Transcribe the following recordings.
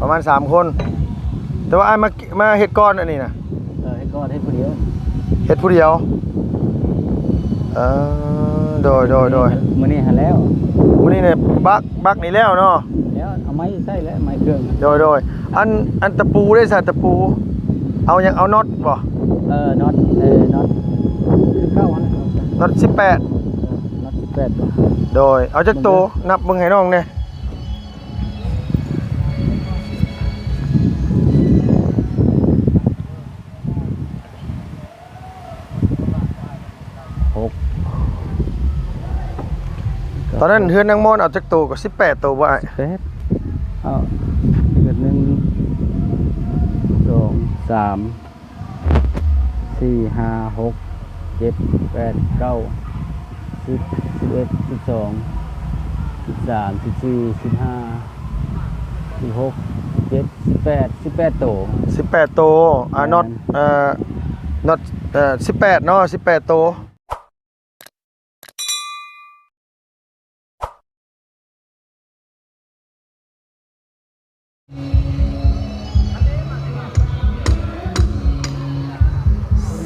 ປະມານສາມຄົນ ແຕ່ວ່າອ້າຍມາ ມາເຮັດກ່ອນອັນນີ້ນະ. ເອີ ເຮັດກ່ອນ ເຮັດຜູ້ດຽວ ເຮັດຜູ້ດຽວ. ເອີ ໂດຍ ໂດຍ ໂດຍ. ມື້ນີ້ຫັ້ນແລ້ວ ມື້ນີ້ນີ້ບັກ ບັກນີ້ແລ້ວເນາະ ແລ້ວເອົາໄມ້ໃສ່ແລ້ວ ໄມ້ເຄື່ອງ. ໂດຍ ໂດຍ. ອັນ ອັນຕະປູເດ້ຊະ ຕະປູ ເອົາຫຍັງ ເອົານັອດບໍ່? ເອີ ນັອດ ເອີ ນັອດຄືເກົ່າຫັ້ນແຫຼະ ນັອດສິບແປດ ເອີ ນັອດສິບແປດ. ໂດຍ ເອົາຈັກໂຕ ເບິ່ງເດີ ນັບເບິ່ງໃຫ້ນ້ອງແດ່. ຫົກ ຕອນນັ້ນເຮືອນນາງມອນເອົາຈັກໂຕ ກໍສິບແປດໂຕບໍ່ອ້າຍ? ສິບແປດ ເອົາ ເດືອນໜຶ່ງ ສອງ ສາມ ສີ່ ຫ້າ ຫົກ ເຈັດ ແປດ ເກົ້າ ສິບ ສິບເອັດ ສິບສອງ ສິບສາມ ສິບສີ່ ສິບຫ້າ ສິບຫົກ ສິບເຈັດ ສິບແປດ ສິບແປດໂຕ ສິບແປດໂຕ. ອາ ແມ່ນ ນັອດ ເອີ ນັອດ ເອີ ສິບແປດເນາະ ສິບແປດໂຕ.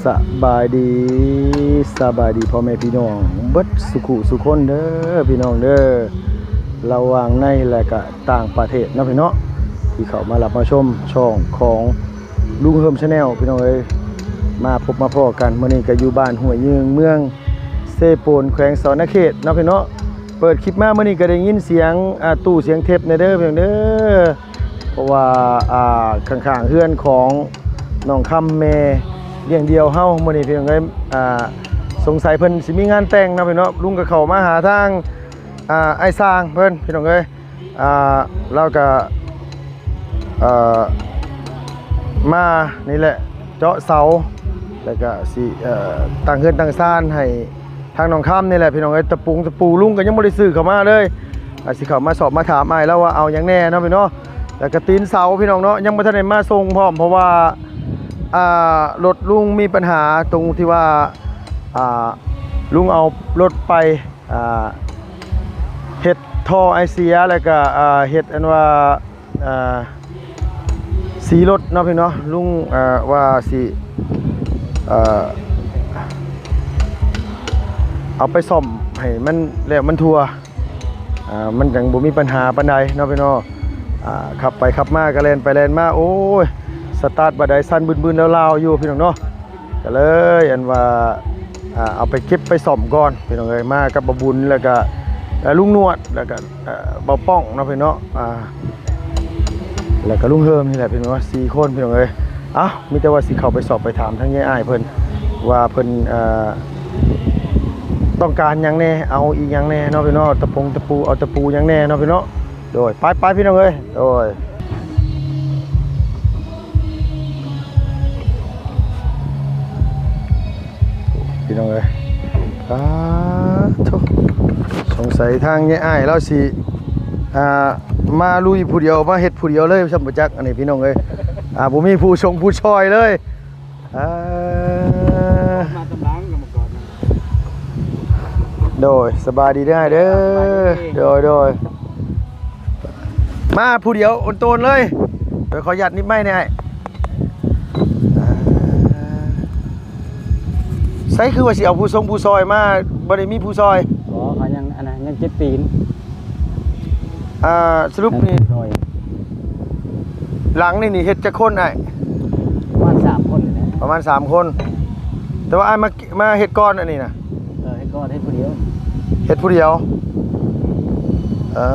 ສະບາຍດີ ສະບາຍດີພໍ່ແມ່ພີ່ນ້ອງເບິດສຸຂຸສຸຄົນເດີ ພີ່ນ້ອງເດີ ລະຫວ່າງໃນ ແລະກະຕ່າງປະເທດເນາະ ພີ່ນ້ອງເນາະ ທີ່ເຂົ້າມາຮັບມາຊົມຊ່ອງຂອງລຸງເຮີມ Channel ພີ່ນ້ອງເອີຍ. ມາພົບມາພໍ້ກັນ ມື້ນີ້ກໍຢູ່ບ້ານຫ້ວຍຍືງ ເມືອງເຊໂປນ ແຂວງສະຫວັນນະເຂດເນາະ ພີ່ນ້ອງເນາະ. ເປີດຄລິບມາມື້ນີ້ກໍໄດ້ຍິນສຽງ ອ່າ ຕູ້ສຽງເທັບແດ່ເດີ ພີ່ນ້ອງເດີ ເພາະວ່າ ອ່າ ຂ້າງໆເຮືອນຂອງນ້ອງຄຳ ແມ່ລ້ຽງດ່ຽວເຮົາ ມື້ນີ້ ພີ່ນ້ອງເອີຍ ອ່າ ສົງໄສເພິ່ນຊິມີງານແຕ່ງເນາະ ພີ່ນ້ອງເນາະ. ລຸງກໍເຂົ້າມາຫາທາງ ອ່າ ອ້າຍຊ່າງເພິ່ນ ພີ່ນ້ອງເອີຍ ອ່າ ລາວກະ ເອີ ມານີ້ແຫຼະ ເຈາະເສົາ ແລ້ວກະຊິ ເອີ ຕັ້ງເຮືອນຕັ້ງຊານໃຫ້ທາງນ້ອງຄຳນີ້ແຫຼະ ພີ່ນ້ອງເອີຍ. ຕະປຸງຕະປູລຸງກໍຍັງບໍ່ໄດ້ຊື້ເຂົ້າມາເລີຍ ອາ ຊິເຂົ້າມາສອບມາຖາມອ້າຍລາວວ່າເອົາຫຍັງແດ່ເນາະ ພີ່ນ້ອງເນາະ. ແລ້ວກະຕີນເສົາ ພີ່ນ້ອງເນາະ ຍັງບໍ່ທັນໄດ້ມາສົ່ງພ້ອມ ເພາະວ່າ ອ່າ ລົດລຸງມີບັນຫາຕົງທີ່ວ່າ ອ່າ ລຸງເອົາລົດໄປ ອ່າ ເຮັດທໍ່ໄອເສຍ ແລ້ວກະ ອ່າ ເຮັດອັນວ່າ ອ່າ ສີລົດເນາະ ພີ່ນ້ອງເນາະ. ລຸງ ອ່າ ວ່າຊິ ເອີ ເອົາໄປສ້ອມໃຫ້ມັນແລ້ວມັນທົ່ວ ອ່າ ມັນຈັ່ງບໍ່ມີບັນຫາປານໃດເນາະ ພີ່ນ້ອງເນາະ. ອ່າ ຂັບໄປຂັບມາກໍແລ່ນໄປແລ່ນມາ ໂອ້ຍ ສະຕາດບາດໃດສັ່ນບືນໆລາວໆຢູ່ ພີ່ນ້ອງເນາະ. ກໍເລີຍອັນວ່າ ອ່າ ເອົາໄປເກັບໄປສ້ອມກ່ອນ ພີ່ນ້ອງເອີຍ. ມາກັບບ່າວບຸນ ແລ້ວກະ ເອີ ລຸງໜວດ ແລ້ວກະ ເອີ ບ່າວປ້ອງເນາະ ພີ່ນ້ອງເນາະ ອ່າ ແລ້ວກະລຸງເຮີມນີ້ແຫຼະ ພີ່ນ້ອງເນາະ ສີ່ຄົນ ພີ່ນ້ອງເອີຍ. ເອົ້າ ມີແຕ່ວ່າຊິເຂົ້າໄປສອບໄປຖາມທາງຍາຍອ້າຍເພິ່ນ ວ່າເພິ່ນ ເອີ ຕ້ອງການຫຍັງແດ່ ເອົາອີ່ຫຍັງແດ່ເນາະ ພີ່ນ້ອງເນາະ ຕະປົງຕະປູ ເອົາຕະປູຫຍັງແດ່ເນາະ ພີ່ນ້ອງເນາະ. ໂດຍ ໄປໆ ພີ່ນ້ອງເອີຍ ໂດຍ. ພີ່ນ້ອງເອີຍ ອາ ໂທ້ ສົງໄສທາງຍາຍອ້າຍລາວຊິ ອ່າ ມາລຸຍຜູ້ດຽວ ມາເຮັດຜູ້ດຽວເລີຍຊ້ຳບໍ່ຈັກ ອັນນີ້ ພີ່ນ້ອງເອີຍ. ອ່າ ບໍ່ມີຜູ້ຊົງຜູ້ຊ່ອຍເລີຍ ອ່າ ມາຕາມຫຼັງກັນມາກ່ອນນະ. ໂດຍ ສະບາຍດີເດີອ້າຍເດີ. ສະບາຍດີ ໂດຍ ໂດຍ. ມາຜູ້ດຽວໂອນໂຕນເລີຍ. ໂດຍ ຂໍອະນຸຍາດນິບໄມ້ແດ່ອ້າຍ. ໃສຄືວ່າຊິເອົາຜູ້ຊົງຜູ້ຊ່ອຍມາ ບໍ່ໄດ້ມີຜູ້ຊ່ອຍ? ບໍ່ ເຂົາຍັງ ອັນນັ້ນ ຍັງເຈັບຕີນ. ອ່າ ສະຫຼຸບນີ້ ຍັງຜູ້ຊ່ອຍ ຫຼັງນີ້ນີ້ເຮັດຈັກຄົນອ້າຍ? ປະມານສາມຄົນນີ້ແຫຼະ. ປະມານສາມຄົນ ແຕ່ວ່າອ້າຍມາ ມາເຮັດກ່ອນອັນນີ້ນະ. ເອີ ເຮັດກ່ອນ ເຮັດຜູ້ດຽວ ເຮັດຜູ້ດຽວ. ເອີ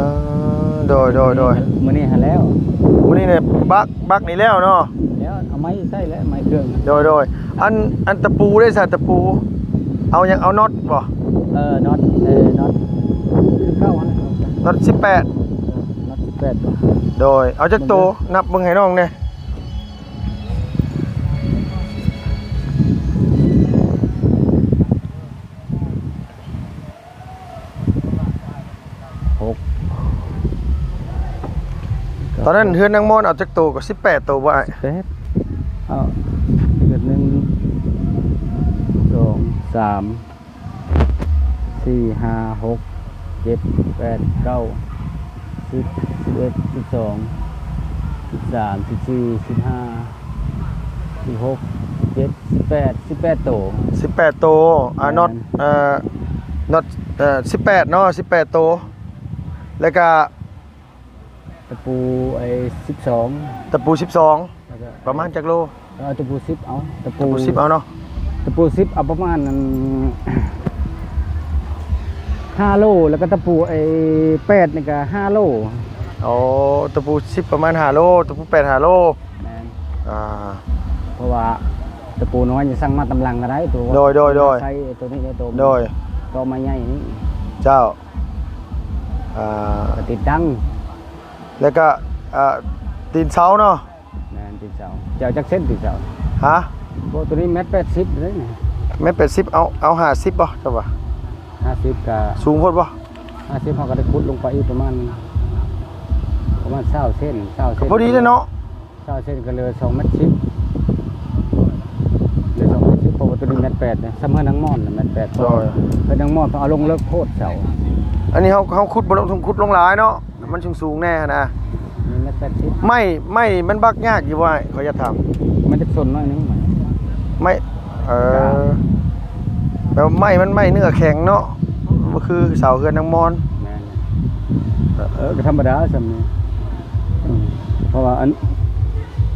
ໂດຍ ໂດຍ ໂດຍ. ມື້ນີ້ຫັ້ນແລ້ວ ມື້ນີ້ນີ້ບັກ ບັກນີ້ແລ້ວເນາະ ແລ້ວເອົາໄມ້ໃສ່ແລ້ວ ໄມ້ເຄື່ອງ. ໂດຍ ໂດຍ. ອັນ ອັນຕະປູເດ້ຊະ ຕະປູ ເອົາຫຍັງ ເອົານັອດບໍ່? ເອີ ນັອດ ເອີ ນັອດຄືເກົ່າຫັ້ນແຫຼະ ນັອດສິບແປດ ເອີ ນັອດສິບແປດ. ໂດຍ ເອົາຈັກໂຕ ເບິ່ງເດີ ນັບເບິ່ງໃຫ້ນ້ອງແດ່. ຫົກ ຕອນນັ້ນເຮືອນນາງມອນເອົາຈັກໂຕ ກໍສິບແປດໂຕບໍ່ອ້າຍ? ສິບແປດ ເອົາ ເດືອນໜຶ່ງ ສອງ ສາມ ສີ່ ຫ້າ ຫົກ ເຈັດ ແປດ ເກົ້າ ສິບ ສິບເອັດ ສິບສອງ ສິບ ສາມ ສິບສີ່ ສິບຫ້າ ສິບຫົກ ສິບເຈັດ ສິບແປດ ສິບແປດໂຕ ສິບແປດໂຕ ອ່າ ແມ່ນ ນັອດ ເອີ ນັອດ ເອີ ສິບແປດເນາະ ສິບແປດໂຕ ແລ້ວກະ ຕະປູໄອ້ສິບສອງ ຕະປູສິບສອງ ແລ້ວກະ ປະມານຈັກໂລ? ເອີ ຕະປູສິບເອົາ ຕະປູ ຕະປູສິບເອົາເນາະ ຕະປູສິບເອົາປະມານອັນ ຫ້າໂລ ແລ້ວກະຕະປູໄອ້ແປດນີ້ກະຫ້າໂລ. ອໍ ຕະປູສິບປະມານຫ້າໂລ ຕະປູແປດຫ້າໂລ. ແມ່ນ ອ່າ ເພາະວ່າຕະປູນ້ອຍນີ້ສັ່ງມາຕຳລັງກະໄດ້ໂຕ ໂດຍ ໂດຍ ໂດຍ ໃຊ້ໂຕນີ້ໄດ້ໂຕ ໂດຍ ໂຕໄມ້ໃຫຍ່ນີ້ ເຈົ້າ ອ່າ ກະຕິດຕັ້ງ ແລ້ວກະ ອ່າ ຕີນເສົາເນາະ. ແມ່ນ ຕີນເສົາ ເຈົ້າຈັກເຊັນຕີນເສົາ? ຮະ? ໂອ້ ໂຕນີ້ແມັດແປດສິບເດ້ນີ້ ແມັດແປດສິບ ເອົາ ເອົາຫ້າສິບບໍ່ ເຈົ້າວ່າ? ຫ້າສິບກະ ສູງໂພດບໍ່? ຫ້າສິບ ເຮົາກະໄດ້ຂຸດລົງໄປອີກປະມານ ປະມານຊາວເຊັນ ຊາວເຊັນ ພໍດີເດ້ເນາະ ຊາວເຊັນກະເຫຼືອສອງແມັດສິບ ເຫຼືອສອງແມັດສິບ ເພາະວ່າໂຕນີ້ແມັດແປດເດ້ ສ່ຳເຮືອນນາງມ່ອນແມັດແປດ ໂດຍ ເຮືອນນາງມ່ອນເພິ່ນເອົາລົງເລິກໂພດເສົາ. ອັນນີ້ເຮົາ ເຮົາຂຸດບໍ່ລົງ ຂຸດລົງຫຼາຍເນາະ ມັນສູງໆແນ່ຫັ້ນນະ ມີແມັດແປດສິບ ໄມ້ ໄມ້ມັນບັກຍາກຢູ່ບໍ່ອ້າຍ? ຂໍຢາກຖາມ ມັນຈະສົນໜ້ອຍໜຶ່ງ ໄມ້ ເອີ ແບບໄມ້ມັນໄມ້ເນື້ອແຂງເນາະ ບໍ່ຄືເສົາເຮືອນນາງມ່ອນ. ແມ່ນ ເອີ ກະທຳມະດາສ່ຳນີ້ ເພາະວ່າອັນ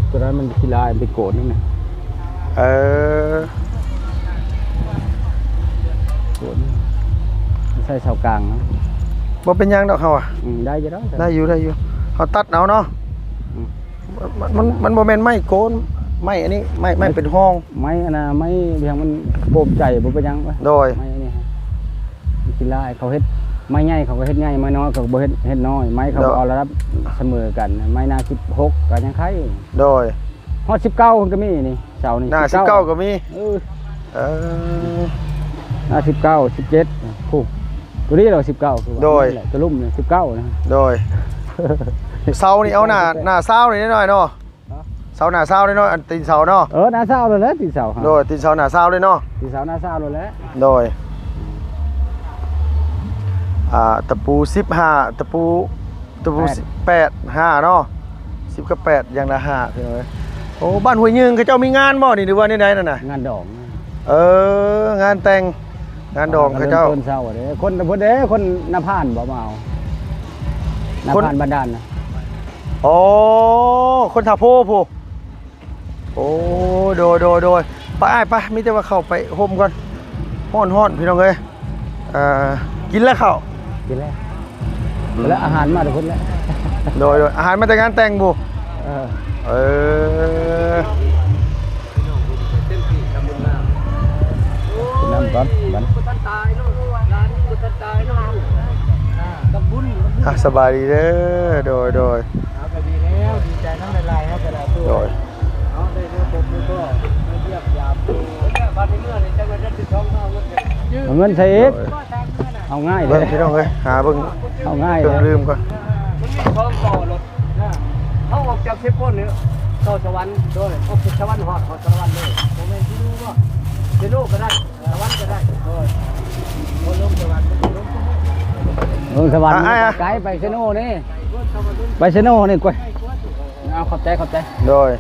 ໂຕນັ້ນມັນກິລາ ມັນໄປໂກນນັ້ນນະ ເອີ ໂກນ ໃສ່ເສົາກາງນະ ບໍ່ເປັນຫຍັງດອກເຮົາອະ ອືມ ໄດ້ຢູ່ດອກ ໄດ້ຢູ່ ໄດ້ຢູ່ ເຮົາຕັດເອົາເນາະ ອືມ ມັນ ມັນ ມັນບໍ່ແມ່ນໄມ້ໂກນ ໄມ້ອັນນີ້ ໄມ້ ໄມ້ເປັນຮອງ ໄມ້ອັນນະ ໄມ້ຫຍັງມັນໂປມໃຈ ບໍ່ເປັນຫຍັງ ໂດຍ ໄມ້ອັນນີ້ ກິລາເຂົາເຮັດ ໄມ້ໃຫຍ່ເຂົາກະເຮັດໃຫຍ່ ໄມ້ນ້ອຍເຂົາກະບໍ່ເຮັດ ເຮັດນ້ອຍ ໄມ້ເຂົາ ໂດຍ ເອົາລະດັບສະເໝີກັນ ໄມ້ໜາສິບຫົກກະຍັງໄຄ ໂດຍ ຮອດສິບເກົ້າພຸ້ນກະມີນີ້ ເສົານີ້ ໜ້າສິບເກົ້າ ສິບເກົ້າກະມີ ເອີ ເອີ ໜ້າສິບເກົ້າ ສິບເຈັດ ຜູ້ ໂຕນີ້ລະສິບເກົ້າ ຄືວ່າ ໂດຍ ນັ້ນແຫຼະ ໂຕລຸ່ມນີ້ສິບເກົ້ານະ ໂດຍ ເສົານີ້ເອົາໜ້າ ໜ້າຊາວນີ້ໜ້ອຍເນາະ ຮະ? ເສົາໜ້າຊາວເດ້ເນາະ ອັນຕີນເສົາເນາະ ເອີ ໜ້າຊາວນັ້ນແຫຼະ ຕີນເສົາ ໂດຍ ຕີນເສົາໜ້າຊາວເດ້ເນາະ ຕີນເສົາໜ້າຊາວນັ້ນແຫຼະ ໂດຍ ອ່າ ຕະປູສິບຫ້າ ຕະປູ ຕະປູແປດ ແປດຫ້າເນາະ ສິບກັບແປດ ຢ່າງລະຫ້າ ພີ່ນ້ອງເອີຍ. ໂອ້ ບ້ານຫ້ວຍຍືງເຂົາເຈົ້າມີງານບໍ່ນີ້ ຫຼືວ່າແນວໃດນັ້ນນະ? ງານດອງ ເອີ ງານແຕ່ງ ງານດອງເຂົາເຈົ້າ ເລີ່ມຕົ້ນເຊົ້າເດ້ ຄົນພຸ້ນເດ້ ຄົນນາພານບໍ່ມາເອົາ ນາພານບາດານນະ ອໍ ຄົນທ່າໂພພຸ້ນ ໂອ້ ໂດຍ ໂດຍ ໂດຍ ໄປອ້າຍໄປ ມີແຕ່ວ່າເຂົ້າໄປຮົ່ມກ່ອນ ຮ້ອນໆ ພີ່ນ້ອງເອີຍ. ເອີ ກິນແລ້ວເຂົ້າ ກິນແລ້ວ ແລ້ວອາຫານມາແຕ່ພຸ້ນແຫຼະ ໂດຍ ໂດຍ ອາຫານມາແຕ່ງານແຕ່ງພຸ້ນ ເອີ ເອີ ກິນນ້ຳກ່ອນບັດນີ້ ອ່ະ ສະບາຍດີເດີ ໂດຍ ໂດຍ ເຮົາກະດີແລ້ວ ດີໃຈນຳຫຼາຍໆ ເຮົາກະໄດ້ ໂດຍ ເນາະ ໄດ້ມາພົບມາພໍ້ ມາຢ້ຽມຢາມ ບັດນີ້ເມື່ອນີ້ຈັກວ່າເດືອນສິບສອງມາເງິນ ເອົາເງິນໃສ່ອີກ ໂດຍ ເອົາງ່າຍເດີ ເບິ່ງພີ່ນ້ອງເອີຍ ຫາເບິ່ງ ເອົາງ່າຍເດີ ເຄື່ອງດື່ມກ່ອນ ມັນມີສອງຕໍ່ລົດນະ ເຮົາອອກຈາກເຊໂປນນີ້ ເຂົ້າສະຫວັນ ໂດຍ ອອກຈາກສະຫວັນຮອດ ຮອດສະຫວັນເລີຍ ບໍ່ແມ່ນຊິຢູ່ບໍ່ ເຊໂນກະໄດ້ ສະຫວັນກະໄດ້ ໂດຍ ບໍ່ລົງສະຫວັນ ລົງ ລົງສະຫວັນ ອ່ະ ອ່ະ ໄກ ໄປເຊໂນນີ້ ໄປເຊໂນນີ້ກວ່າ ເອົາ ຂອບໃຈ ຂອບໃຈ ໂດຍ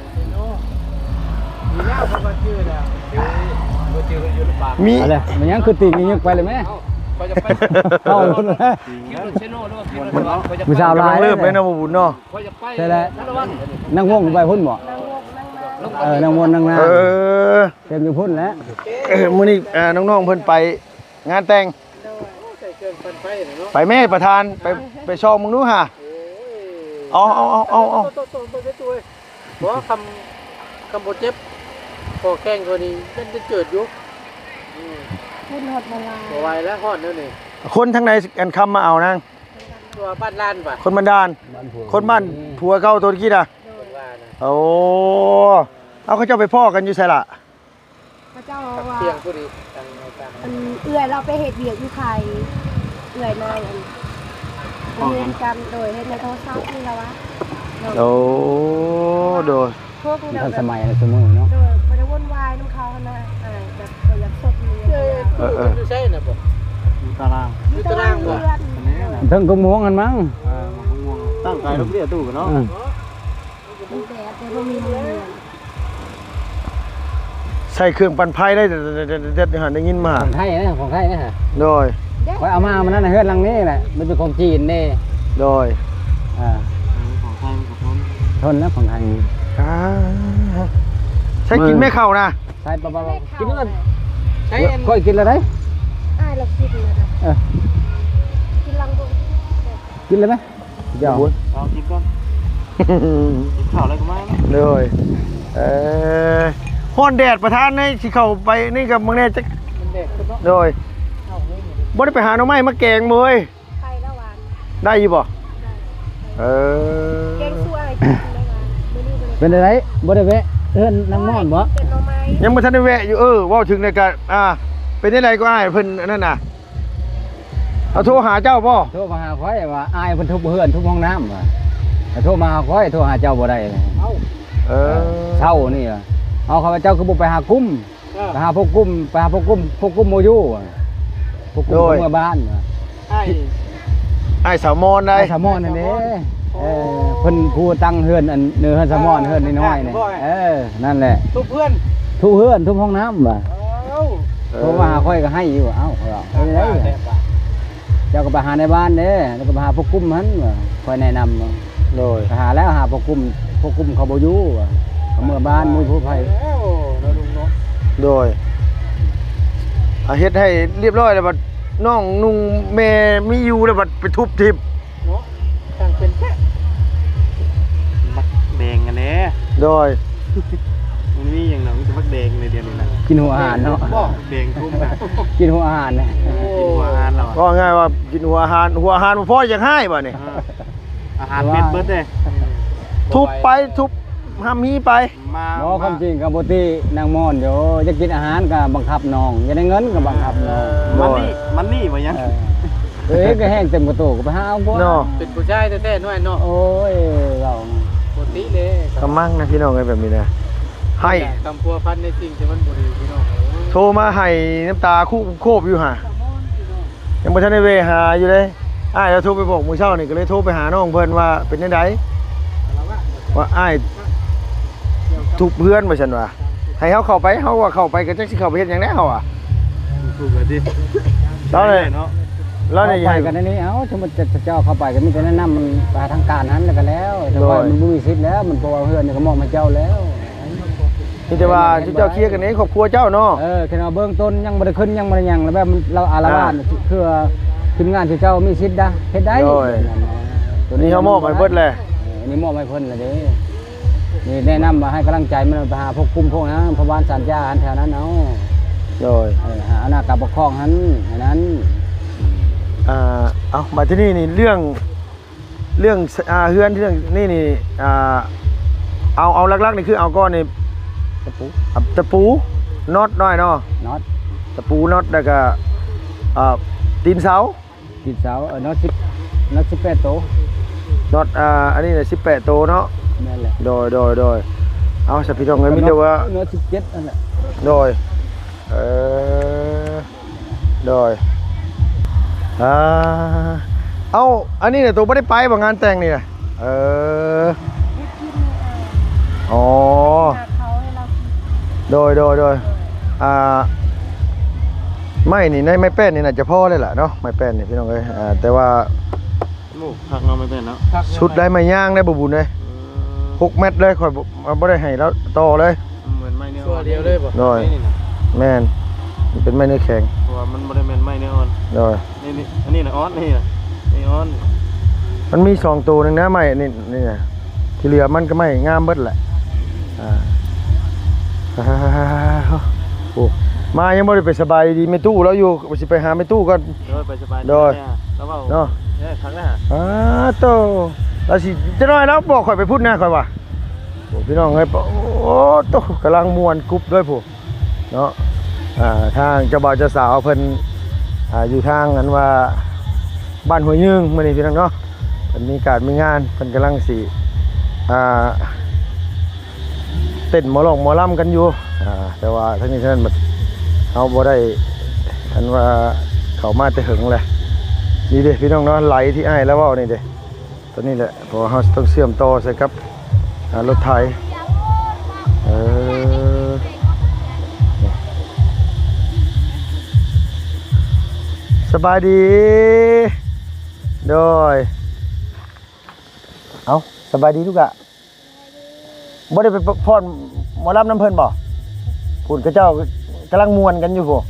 ມີ ອັນນີ້ ມັນຍັງຄືຕີນຍັງໄປເລີຍແມ່ ເອົາ ຜູ້ສາວຫຼາຍ ກຳລັງເລີ່ມເລີຍເນາະ ບໍ່ບຸນເນາະ ໃຊ່ແຫຼະ ນາງວົງໄປພຸ້ນບໍ່ ເອີ ນາງວົງນາງນາ ເອີ ເຕັມຢູ່ພຸ້ນແຫຼະ ເອີ ມື້ນີ້ ອ່າ ນ້ອງໆ ເພິ່ນໄປ ງານແຕ່ງ ໂດຍ ໄປແມ່ປະທານ ໄປ ໄປຊ່ອງເບິ່ງດູຫາ ເອົາ ເອົາ ເອົາ ເອົາ ບໍ່ ຄຳ ຄຳບໍ່ເຈັບ ຂໍແຂ່ງເຂົານີ້ຍັງຈະເຈີດຢູ່ ອືມ ຂຶ້ນຮອດມາລາ ບໍ່ໄຫວແລ້ວ ຮ້ອນແນວນີ້ ຄົນທາງໃດ ອັນຄຳມາເອົານາງ ຄົນບ້ານລານປະ ຄົນບ້ານດານ ຄົນບ້ານຜົວເກົ່າໂຕຕະກີ້ນະ ໂອ້ ເອົາ ເຂົາເຈົ້າໄປພໍ້ກັນຢູ່ໃສລະ? ເຂົາເຈົ້າວ່າ ທາງເອື້ອຍລາວໄປເຮັດວຽກຢູ່ໄທ ເອື້ອຍນາຍ ອັນ ລະເຫັນກັນ ໂດຍ ເຫັນໃນໂທລະສັບນີ້ລະວ່າ ໂດຍ ໂອ້ ໂດຍ ພວກນີ້ ມັນທັນສະໄໝແລ້ວຊຸມື້ນີ້ເນາະ ໂດຍ ບໍ່ໄດ້ວຸ່ນວາຍນຳເຂົາຫັ້ນນະ ແບບບໍ່ຢາກສົບ ເອີ ເອີ ຢູ່ໃສນະບໍ່ ຢູ່ຕາລາງ ຢູ່ຕາລາງບໍ່ ເທິງກົງມ່ວງຫັ້ນມັ້ງ ຕັ້ງໃຈລົງເລຍຕູ້ເນາະ ເອີ. ແດດ ແຕ່ບໍ່ມີ ໃສ່ເຄື່ອງປັ່ນໄຟໄດ້ ເດັດໆ ເດັດໆ ຫັ້ນ ໄດ້ຍິນມາ. ຂອງໄທນະ ຂອງໄທນະ. ໂດຍ. ຂ້ອຍເອົາມາມື້ນັ້ນນະ ເຮືອນຫຼັງນີ້ແຫຼະ ມັນເປັນຂອງຈີນເດ້. ໂດຍ. ເອີ ຂອງໄທມັນກໍທົນ ທົນນະ ຂອງໄທ. ອ່າ ໃຊ້ກິນແມ່ເຂົ້ານະ. ໃສ່ປະ ປະ ປະ ກິນແລ້ວ. ໃຊ້ ຂ້ອຍກິນແລ້ວໄດ໋. ອ້າຍລາວກິນແລ້ວນະ. ເອີ ກິນຫຼັງເບິ່ງ ກິນແລ້ວໄໝ? ເຈົ້າ ເອົາກິນກ່ອນ ກິນເຂົ້າແລ້ວກໍມາ. ໂດຍ. ເອີ ຮ້ອນແດດປະທານ ໃນຊິເຂົ້າໄປນີ້ກໍເບິ່ງແດ່ຈັກ ມັນແດດຂຶ້ນເນາະ. ໂດຍ. ບໍ່ໄດ້ໄປຫາໜໍ່ໄມ້ມາແກງເວີຍ. ໄປແລ້ວຫວານ ໄດ້ຢູ່ບໍ່? ໄດ້. ເອີ ແກງຊົ່ວໃຫ້ກິນໄດ້ຫວານ. ມື້ນີ້ບໍ່ໄດ້ ເປັນໃດ ບໍ່ໄດ້ແວະເຮືອນນາງມ່ອນບໍ່? ກິນແຕ່ໜໍ່ໄມ້ ຍັງບໍ່ທັນໄດ້ແວະຢູ່. ເອີ ເວົ້າເຖິງແລ້ວກໍ ອ່າ ເປັນຈັ່ງໃດກໍອ້າຍເພິ່ນອັນນັ້ນນະ ເຮົາໂທຫາເຈົ້າບໍ່? ໂທມາຫາຂ້ອຍວ່າ ອ້າຍເພິ່ນທຸບເຮືອນ ທຸບຫ້ອງນ້ຳວ່າ ໂທມາຫາຂ້ອຍ ໂທຫາເຈົ້າບໍ່ໄດ້. ເອົ້າ ເອີ ເຊົ້ານີ້ວ່າ ເອົາ ຂ້າພະເຈົ້າຄືບໍ່ໄປຫາກຸ້ມ? ເອີ ໄປຫາພວກກຸ້ມ ໄປຫາພວກກຸ້ມ ພວກກຸ້ມບໍ່ຢູ່ ພວກກຸ້ມ ໂດຍ ເມືອບ້ານ. ອ້າຍ ອ້າຍສາວມອນໄດ໋ ອ້າຍສາວມອນນັ້ນເດ້. ເອີ ເພິ່ນຜູ້ຕັ້ງເຮືອນ ອັນເໜືອເຮືອນສາວມອນ ເອີ ເຮືອນນ້ອຍໆນີ້. ເອີ ນັ້ນແຫຼະ ທຸບເຮືອນ ທຸບເຮືອນ ທຸບຫ້ອງນ້ຳວ່າ. ເອົ້າ ເອີ ໂທມາຫາຂ້ອຍກໍໃຫ້ຢູ່. ເອົ້າ ຂ້ອຍວ່າ ເປັນຈັ່ງໃດ ເຈົ້າກໍໄປຫາໃນບ້ານເດ້ ແລ້ວກໍໄປຫາພວກກຸ້ມຫັ້ນວ່າ ຂ້ອຍແນະນຳ. ໂດຍ. ໄປຫາແລ້ວ ຫາພວກກຸ້ມ ພວກກຸ້ມເຂົາບໍ່ຢູ່ວ່າ ເຂົາເມືອບ້ານ ເມືອຜູ້ໃຜ. ໂດຍ. ອາ ເຮັດໃຫ້ລຽບຮ້ອຍແລ້ວ ບັດນ້ອງນຸ່ງແມ່ມີຢູ່ແລ້ວ ບັດໄປທຸບຖິ້ມເນາະ. ຊ່າງເປັນແທ້ ບັກແດງອັນນີ້. ໂດຍ. ມັນມີຫຍັງດອກ ມີແຕ່ບັກແດງໃນດຽວນີ້ນະ ກິນຫົວອາຫານເນາະ. ບັກແດງທຸບນະ ກິນຫົວອາຫານນະ. ໂອ້ ກິນຫົວອາຫານແລ້ວ ເວົ້າງ່າຍວ່າກິນຫົວອາຫານ ຫົວອາຫານບໍ່ພໍຢາກຮ້າຍບາດນີ້. ອ່າ ອາຫານເມັດເບິດເດ້ ທຸບໄປທຸບ ຮ່ຳຮີໄປ. ມາ ບໍ່ ມາ ຄວາມຈິງກໍບໍ່ຕິນາງມ່ອນຢູ່ ຢາກກິນອາຫານກໍບັງຄັບນ້ອງ ຢາກໄດ້ເງິນກໍບັງຄັບນ້ອງ. ມັນນີ້ ມັນນີ້ບໍ່ຫຍັງ ເອີ ເອີຍ ກໍແຮງເຕັມກະໂຕ ກໍໄປຫາເອົາພວກເນາະ. ເປັນຜູ້ຊາຍແທ້ໆ ນ້ອຍເນາະ. ໂອ້ຍ ເວົ້າ ບໍ່ຕິເດ້ ກະມັງນະ ພີ່ນ້ອງເອີຍ ແບບນີ້ນະ ໃຫ້ ກຳພົວພັນໃນສິ່ງທີ່ມັນບໍ່ດີ ພີ່ນ້ອງເອີຍ. ໂທມາໄຫ້ນ້ຳຕາຄຸບໂຄບຢູ່ຫາ ຍັງບໍ່ທັນໄດ້ແວ່ຫາຢູ່ເດ້. ອ້າຍລາວໂທໄປບອກມື້ເຊົ້ານີ້ ກໍເລີຍໂທໄປຫານ້ອງເພິ່ນວ່າເປັນຈັ່ງໃດ ວ່າອ້າຍທຸບເຮືອນວ່າຊັ້ນວ່າ ໃຫ້ເຮົາເຂົ້າໄປ ເຮົາວ່າເຂົ້າໄປກໍຈັກຊິເຂົ້າໄປເຮັດຫຍັງແດ່ເຮົາວ່າ. ລາວນີ້ ເຂົ້າໄປກັນໃນນີ້ ເອົ້າ ສົມມຸດເຈົ້າເຂົ້າໄປກໍມີແຕ່ແນະນຳມັນໄປຫາທາງການຫັ້ນແລ້ວກໍແລ້ວ ແຕ່ວ່າມັນບໍ່ມີສິດແລ້ວ ມັນ ເພາະວ່າເຮືອນນີ້ກໍມອບໃຫ້ເຈົ້າແລ້ວ. ມີແຕ່ວ່າເຈົ້າເຈົ້າເຄຍກັນໃນຄອບຄົວເຈົ້າເນາະ. ເອີ ແຄ່ວ່າເບື້ອງຕົ້ນຍັງບໍ່ໄດ້ຂຶ້ນ ຍັງບໍ່ໄດ້ຫຍັງ ແລ້ວແບບມັນ ລາວອາລະວາດ ອ່າ ຄືວ່າທີມງານເຈົ້າເຈົ້າມີສິດດະ ເຮັດໄດ້. ໂດຍ. ໂຕນີ້ເຮົາມອບໃຫ້ເບິດແຫຼະ ເອີ ອັນນີ້ມອບໃຫ້ເພິ່ນລະເດ້. ນີ້ແນະນຳວ່າໃຫ້ກຳລັງໃຈມັນ ໄປຫາພວກກຸ່ມພວກນັ້ນ ພະບານສານຢາຫັ້ນ ແຖວນັ້ນເອົາ. ໂດຍ. ເອີ ຫາອຳນາດການປົກຄອງຫັ້ນ ອັນນັ້ນ. ອ່າ ເອົາ ບາດທີນີ້ນີ້ເລື່ອງ ເລື່ອງ ອ່າ ເຮືອນ ເລື່ອງນີ້ນີ້ ອ່າ ເອົາ ເອົາຫຼັກໆນີ້ຄືເອົາກ່ອນນີ້ ຕະປູ ອ່າ ຕະປູ ນັອດນ້ອຍເນາະ ນັອດ ຕະປູ ນັອດ ແລ້ວກະ ອ່າ ຕີນເສົາ ຕີນເສົາ ເອີ ນັອດສິບ ນັອດສິບແປດໂຕ ນັອດ ອ່າ ອັນນີ້ນະສິບແປດໂຕເນາະ. ແມ່ນແຫຼະ ໂດຍ ໂດຍ ໂດຍ. ເອົາ ຊະ ພີ່ນ້ອງເອີຍ ມີແຕ່ວ່າ ນັອດສິບເຈັດນັ້ນແຫຼະ ໂດຍ ເອີ. ໂດຍ ອ່າ ເອົ້າ ອັນນີ້ນະ ໂຕບໍ່ໄດ້ໄປບໍ່ ງານແຕ່ງນີ້ນະ? ເອີ ອໍ ໂດຍ ໂດຍ ໂດຍ ອ່າ ໄມ້ນີ້ ໃນໄມ້ແປ້ນນີ້ໜ້າຈະພໍແລ້ວລະເນາະ ໄມ້ແປ້ນນີ້ ພີ່ນ້ອງເອີຍ. ອ່າ ແຕ່ວ່າ ໂອ້ ຄັກເນາະ ໄມ້ແປ້ນເນາະ ສຸດໄດ້ໄມ້ຍາງໄດ້ບໍ່ບຸນເອີຍ. ເອີ ຫົກແມັດເລີຍ ຂ້ອຍບໍ່ ບໍ່ໄດ້ໃຫ້ລາວຕໍ່ເລີຍ. ເໝືອນໄມ້ເນື້ອອ່ອນ ຊົ່ວດຽວເລີຍບໍ່? ໂດຍ ນີ້ນະ ແມ່ນ ມັນເປັນໄມ້ເນື້ອແຂງ ເພາະວ່າມັນບໍ່ໄດ້ແມ່ນໄມ້ເນື້ອອ່ອນ. ໂດຍ ນີ້ ນີ້ ອັນນີ້ນະອ່ອນ ນີ້ນະ ນີ້ອ່ອນ. ມັນມີສອງໂຕໜຶ່ງນະ ໄມ້ນີ້ ນີ້ນະ ທີ່ເຫຼືອມັນກໍໄມ້ງາມເບິດແຫຼະ. ອ່າ ໂອ້ ມາຍັງບໍ່ໄດ້ໄປສະບາຍດີແມ່ຕູ້ລາວຢູ່ ຊິໄປຫາແມ່ຕູ້ກ່ອນ. ໂດຍ ໄປສະບາຍດີ ໂດຍ ລາວເວົ້າເນາະ ເອີ ຄັກນະ. ອ່າ ໂຕ ລາວຊິ ຈັກໜ້ອຍລາວບອກຂ້ອຍໄປພຸ້ນນະ ຂ້ອຍວ່າ. ໂອ້ ພີ່ນ້ອງເອີຍ ໂອ້ ໂຕ ກຳລັງມ່ວນກຸບເລີຍພຸ້ນເນາະ. ອ່າ ທາງເຈົ້າບ່າວເຈົ້າສາວເພິ່ນ ອ່າ ຢູ່ທາງອັນວ່າບ້ານຫ້ວຍຍືງມື້ນີ້ ພີ່ນ້ອງເນາະ ເພິ່ນມີການມີງານ ເພິ່ນກຳລັງຊິ ອ່າ ເຕັ້ນໝໍລອງໝໍລຳກັນຢູ່. ອ່າ ແຕ່ວ່າທັງນີ້ທັງນັ້ນ ເຮົາບໍ່ໄດ້ ອັນວ່າເຂົ້າມາແຕ່ເຫິງແຫຼະ. ນີ້ເດ້ ພີ່ນ້ອງເນາະ ໄຫຼທີ່ອ້າຍລາວເວົ້ານີ້ເດ້ ຕົວນີ້ແຫຼະ ເພາະວ່າເຮົາຕ້ອງເຊື່ອມຕໍ່ໃສ່ກັບ ອ່າ ລົດໄຖ ເອີ ສະບາຍດີ ໂດຍ ເອົ້າ ສະບາຍດີລູກຫຼ້າ. ບໍ່ໄດ້ໄປຟ້ອນໝໍລຳນຳເພິ່ນບໍ່? ພຸ້ນເຂົາເຈົ້າກຳລັງມ່ວນກັນຢູ່ພຸ້ນ.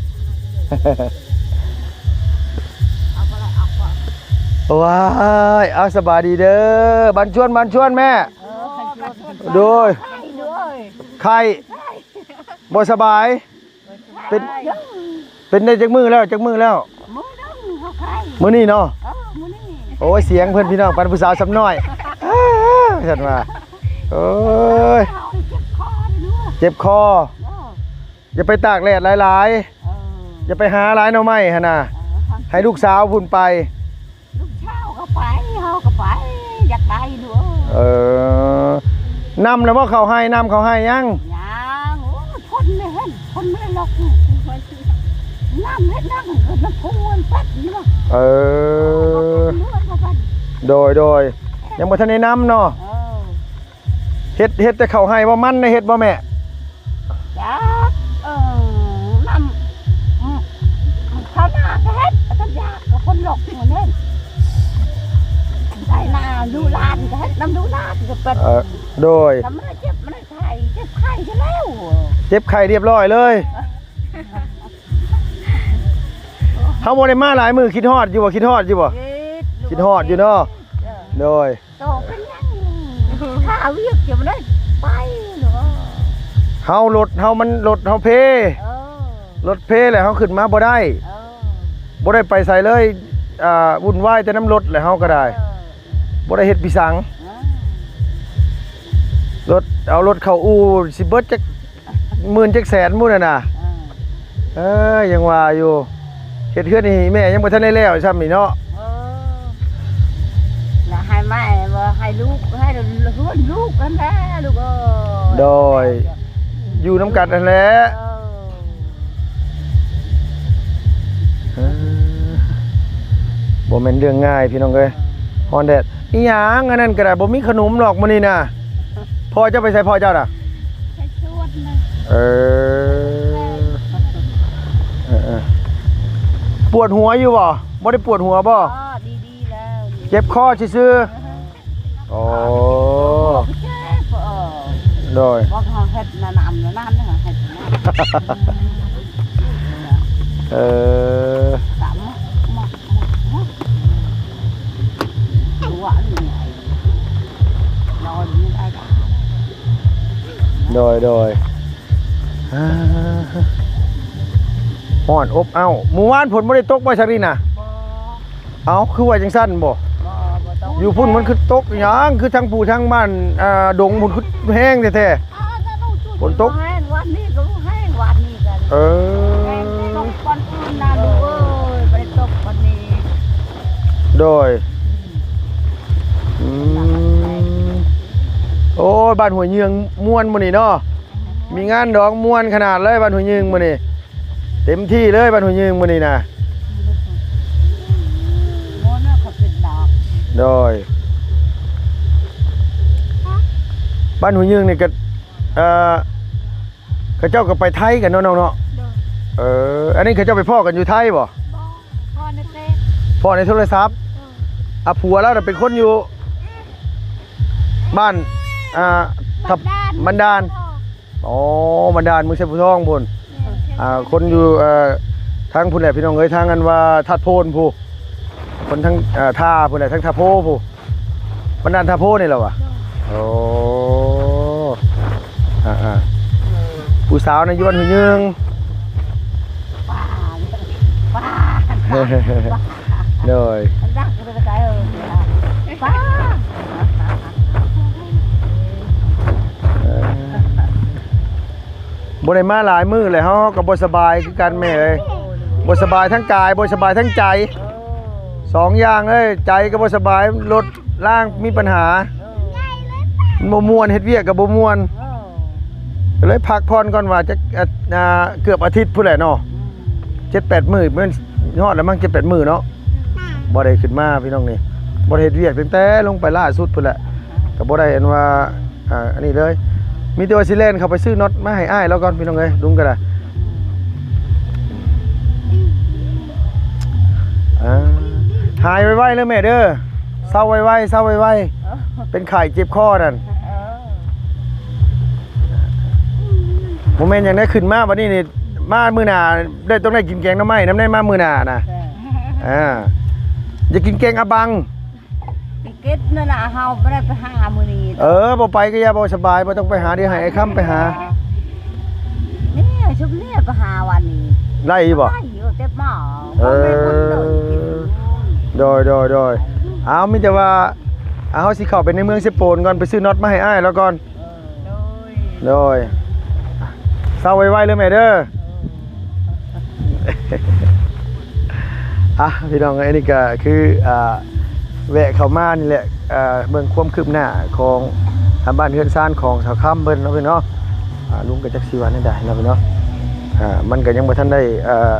ວ້າຍ ເອົາ ສະບາຍດີເດີ ບ້ານຊວນ ບ້ານຊວນແມ່. ໂດຍ ໄຂ້ ບໍ່ສະບາຍ. ເປັນ ເປັນໄດ້ຈັກມື້ແລ້ວ ຈັກມື້ແລ້ວ? ມື້ໜຶ່ງເຂົາໄຂ້ ມື້ນີ້ເນາະ. ເອີ ມື້ນີ້. ໂອ້ຍ ສຽງເພິ່ນພີ່ນ້ອງ ປານຜູ້ສາວຊຳນ້ອຍ ເອີ ຊັ້ນວ່າ ໂອ້ຍ ເຈັບຄໍ ເຈັບຄໍ. ເອີ ຢ່າໄປຕາກແດດຫຼາຍໆ. ເອີ ຢ່າໄປຫາຫຼາຍໜໍ່ໄມ້ຫັ້ນນະ. ເອີ ໃຫ້ລູກສາວພຸ້ນໄປ. ລູກສາວກໍໄປ ເຮົາກໍໄປ ຢາກໄປຢູ່. ເອີ ນຳແລ້ວບໍ່ ເຂົ້າໄຮ່ ນຳເຂົ້າໄຮ່ຍັງ? ຍັງ. ໂອ້ຍ ຝົນແມ່ນ ຝົນແມ່ນລັອກ ນຳເຮັດຫຍັງ ເກີດນ້ຳພຸມັນປັດຢູ່. ເອີ ໂດຍ ໂດຍ ຍັງບໍ່ທັນໄດ້ນຳເນາະ. ເອີ ເຮັດ ເຮັດແຕ່ເຂົ້າໄຮ່ບໍ່ ມັນໄດ້ເຮັດບໍ່ແມ່? ຈັກ ເອີ ນຳ ອືມ ເຂົ້ານາກໍເຮັດ ກັນຢາກກັບຄົນລົກໝູ່ນີ້ ໄຖນາ ດູຫຼານກໍເຮັດນຳ ດູຫຼານກໍເປັນ. ເອີ ໂດຍ ກໍບໍ່ໄດ້ເຈັບ ບໍ່ໄດ້ໄຂ້ ເຈັບໄຂ້ຢູ່ແລ້ວ ເຈັບໄຂ້ລຽບລ້ອຍເລີຍ. ເຮົາບໍ່ໄດ້ມາຫຼາຍມື້ ຄິດຮອດຢູ່ບໍ່? ຄິດຮອດຢູ່ບໍ່? ຄິດ ຄິດຮອດຢູ່ເນາະ. ເອີ ໂດຍ. ໂຕເປັນຫຍັງ ຂ້າວຽກຈະບໍ່ໄດ້ໄປເນາະ. ເຮົາລົດເຮົາມັນ ລົດເຮົາເພ. ເອີ ລົດເພແລ້ວເຮົາຂຶ້ນມາບໍ່ໄດ້. ເອີ ບໍ່ໄດ້ໄປໃສເລີຍ. ອ່າ ວຸ່ນວາຍແຕ່ນຳລົດແຫຼະເຮົາກໍໄດ້. ເອີ ບໍ່ໄດ້ເຮັດພິສັງ. ເອີ ລົດ ເອົາລົດເຂົ້າອູ່ຊິເບິດຈັກ ໝື່ນຈັກແສນໝູ່ນັ້ນນະ. ເອີ ເອີ ຍັງວ່າຢູ່ ເຮັດເຮືອນນີ້ແມ່ຍັງບໍ່ທັນໄດ້ແລ້ວຊ້ຳນີ້ເນາະ. ເອີ ລະໃຫ້ແມ່ບໍ່ ໃຫ້ລູກ ໃຫ້ເຮືອນລູກຫັ້ນແຫຼະລູກເອີຍ. ໂດຍ ຢູ່ນຳກັນຫັ້ນແຫຼະ. ເອີ ເອີ ບໍ່ແມ່ນເລື່ອງງ່າຍພີ່ນ້ອງເອີຍ. ຮ້ອນແດດອີຫຍັງ ອັນນັ້ນກໍໄດ້ ບໍ່ມີຂະໜົມດອກມື້ນີ້ນະ. ພໍ່ເຈົ້າໄປໃສ ພໍ່ເຈົ້ານະ? ໄປສວນນະ. ເອີ ເອີໆ ປວດຫົວຢູ່ບໍ່? ບໍ່ໄດ້ປວດຫົວບໍ່? ອໍ ດີໆແລ້ວ ເຈັບຄໍຊື່ໆ. ອໍ ເຈັບ ເອີ ໂດຍ ບໍ່ເຮົາເຮັດນະນຳນະນັ້ນເຮົາເຮັດນະ. ເອີ ສາມ ໂດຍ ໂດຍ ອ່າ ຮ້ອນອົບເອົ້າ. ມື້ວານຝົນບໍ່ໄດ້ຕົກບໍ່ ຊາລີນະ? ບໍ່. ເອົ້າ ຄືວ່າຈັ່ງຊັ້ນບໍ່? ບໍ່ ບໍ່ຕົກ. ຢູ່ພຸ້ນມັນຄືຕົກຫຍັງ ຄືທາງພູທາງບ້ານ ອ່າ ດົງພຸ້ນຄືແຮງແທ້ໆ. ຝົນຕົກ ແຮງ ວັນນີ້ກໍແຮງ ວັນນີ້ກໍ ເອີ ແຮງຕົກວັນອື່ນນະລູກເອີຍ ບໍ່ໄດ້ຕົກວັນນີ້. ໂດຍ ອືມ ໂອ້ຍ ບ້ານຫ້ວຍເຍືອງມ່ວນມື້ນີ້ເນາະ ມີງານດອງມ່ວນຂະໜາດເລີຍ ບ້ານຫ້ວຍເຍືອງມື້ນີ້ ເຕັມທີ່ເລີຍ ບ້ານຫ້ວຍເຍືອງມື້ນີ້ນະ. ໂດຍ ບ້ານຫ້ວຍເຍືອງນີ້ກໍ ເອີ ເຂົາເຈົ້າກໍໄປໄທກັນເນາະ ນ້ອງເນາະ. ໂດຍ ເອີ ອັນນີ້ເຂົາເຈົ້າໄປພໍ້ກັນຢູ່ໄທບໍ່? ບໍ່ ພໍ້ໃນເຟສ ພໍ້ໃນໂທລະສັບ. ໂດຍ ອ່າ ຜົວລາວນະເປັນຄົນຢູ່ບ້ານ ອ່າ ບັນດານ ບັນດານ. ອໍ ບັນດານ ເມືອງໄຊພູທອງພຸ້ນ. ແມ່ນ ອ່າ ຄົນຢູ່ ເອີ ທາງພຸ້ນແຫຼະ ພີ່ນ້ອງເອີຍ ທາງອັນວ່າທາດໂພນພຸ້ນ. ຄົນທາງ ເອີ ທ່າພຸ້ນແຫຼະ ທາງທ່າໂພພຸ້ນ ບັນດານທ່າໂພນີ້ແຫຼະຫວາ. ໂດຍ ໂອ້ ອ່າໆ ຜູ້ສາວໃນຍວນຫືອຍືງ ໂດຍ ເອີ ບໍ່ໄດ້ມາຫຼາຍມື້ແລ້ວ ເຮົາ ເຮົາກໍບໍ່ສະບາຍຄືກັນແມ່ເອີຍ. ບໍ່ສະບາຍທັງກາຍ ບໍ່ສະບາຍທັງໃຈ ສອງຢ່າງເອີຍ. ໃຈກໍບໍ່ສະບາຍ ລົດລາງມີບັນຫາ ມັນບໍ່ມ່ວນ ເຮັດວຽກກໍບໍ່ມ່ວນ ກໍເລີຍພັກຜ່ອນກ່ອນວ່າ ຈັກ ອາ ເກືອບອາທິດພຸ້ນແຫຼະເນາະ ເຈັດແປດມື້ ແມ່ນຮອດແລ້ວມັ້ງ ເຈັດແປດມື້ເນາະ ບໍ່ໄດ້ຂຶ້ນມາພີ່ນ້ອງນີ້. ບໍ່ໄດ້ເຮັດວຽກຕັ້ງແຕ່ລົງໄປລ່າສຸດພຸ້ນແຫຼະ ກໍບໍ່ໄດ້ອັນວ່າ ອ່າ ອັນນີ້ເລີຍ ມີແຕ່ວ່າຊິແລ່ນເຂົ້າໄປຊື້ນັອດມາໃຫ້ອ້າຍລາວກ່ອນ ພີ່ນ້ອງເອີຍ ລຸງກໍໄດ້ ອ່າ ຫາຍໄວໆເດີແມ່ເດີ ເຊົາໄວໆ ເຊົາໄວໆ ເປັນໄຂ້ເຈັບຄໍນັ້ນ ເອີ ບໍ່ແມ່ນຫຍັງໃດ ຂຶ້ນມາບັດນີ້ນີ້ ມາມື້ໜ້າໄດ້ ຕ້ອງໄດ້ກິນແກງໜໍ່ໄມ້ນຳໄດ້ ມາມື້ໜ້ານະ ເອີ ອ່າ ຢາກກິນແກງອາບັງ ໄປເກັບນັ້ນນະ ເຮົາບໍ່ໄດ້ໄປຫາມື້ນີ້ ເອີ ບໍ່ໄປກໍຢ່າ ບໍ່ສະບາຍ ບໍ່ຕ້ອງໄປຫາ ດຽວໃຫ້ອ້າຍຄຳໄປຫາ ນີ້ຊຸມນີ້ໄປຫາວັນນີ້ ໄດ້ຢູ່ບໍ່? ໄດ້ຢູ່ ແຕ່ໝໍ ເອີ ບໍ່ແມ່ນຄົນເດີນກິນ ໂດຍ ໂດຍ ໂດຍ ເອົາ ມີແຕ່ວ່າ ເຮົາຊິເຂົ້າໄປໃນເມືອງເຊໂປນກ່ອນ ໄປຊື້ນັອດມາໃຫ້ອ້າຍລາວກ່ອນ ໂດຍ ໂດຍ ເຊົາໄວໆເດີແມ່ເດີ ອ່ະ ພີ່ນ້ອງເອີຍ ອັນນີ້ກໍຄື ອ່າ ແວະເຂົ້າມານີ້ແຫຼະ ອ່າ ເບິ່ງຄວາມຄືບໜ້າຂອງ ອ່າ ບ້ານເຮືອນຊານຂອງສາວຄຳເພິ່ນເນາະ ພີ່ນ້ອງເນາະ ອ່າ ລຸງກໍຈັກຊິວ່າແນວໃດເນາະ ພີ່ນ້ອງ ອ່າ ມັນກໍຍັງບໍ່ທັນໄດ້ ອ່າ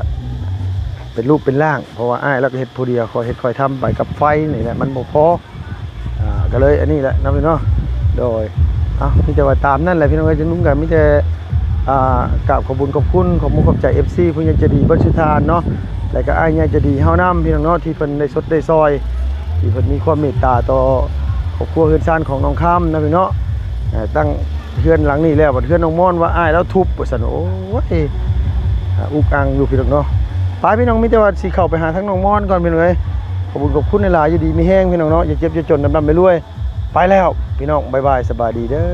ເປັນຮູບເປັນຮ່າງ ເພາະວ່າອ້າຍລາວກໍເຮັດຜູ້ດຽວ ຄ່ອຍເຮັດຄ່ອຍທຳໄປກັບໄຟນີ້ແຫຼະ ມັນບໍ່ພໍ ອ່າ ກໍເລີຍອັນນີ້ແຫຼະເນາະ ພີ່ນ້ອງເນາະ ໂດຍ ເອົ້າ ມີແຕ່ວ່າຕາມນັ້ນແຫຼະ ພີ່ນ້ອງເອີຍ ລຸງກໍມີແຕ່ ອ່າ ກາບຂອບບຸນຂອບຄຸນ ຂອບມຸກຂອບໃຈ ເອັຟຊີ ຜູ້ໃຫຍ່ໃຈດີເບິດສຸດທ່ານເນາະ ແລະກໍອ້າຍໃຫຍ່ໃຈດີເຮົານຳ ພີ່ນ້ອງເນາະ ທີ່ເພິ່ນໄດ້ຊົດໄດ້ຊ່ອຍ ທີ່ເພິ່ນມີຄວາມເມດຕາຕໍ່ຄອບຄົວເຮືອນຊານຂອງນ້ອງຄຳນະ ພີ່ນ້ອງເນາະ ເອີ ຕັ້ງເຮືອນຫຼັງນີ້ແລ້ວ ບັດເຮືອນນ້ອງມອນວ່າອ້າຍລາວທຸບ ວ່າຊັ້ນ ໂອ້ຍ ອ່າ ອຸກອັ່ງຢູ່ ພີ່ນ້ອງເນາະ ໄປ ພີ່ນ້ອງ ມີແຕ່ວ່າຊິເຂົ້າໄປຫາທາງນ້ອງມອນກ່ອນ ພີ່ນ້ອງເອີຍ ຂອບຄຸນຂອບຄຸນຫຼາຍໆ ຢູ່ດີມີແຮງ ພີ່ນ້ອງເນາະ ຢ່າເຈັບຢ່າຈົນ ລ່ຳໆລວຍໆ ໄປແລ້ວ ພີ່ນ້ອງ ບາຍບາຍ ສະບາຍດີເດີ.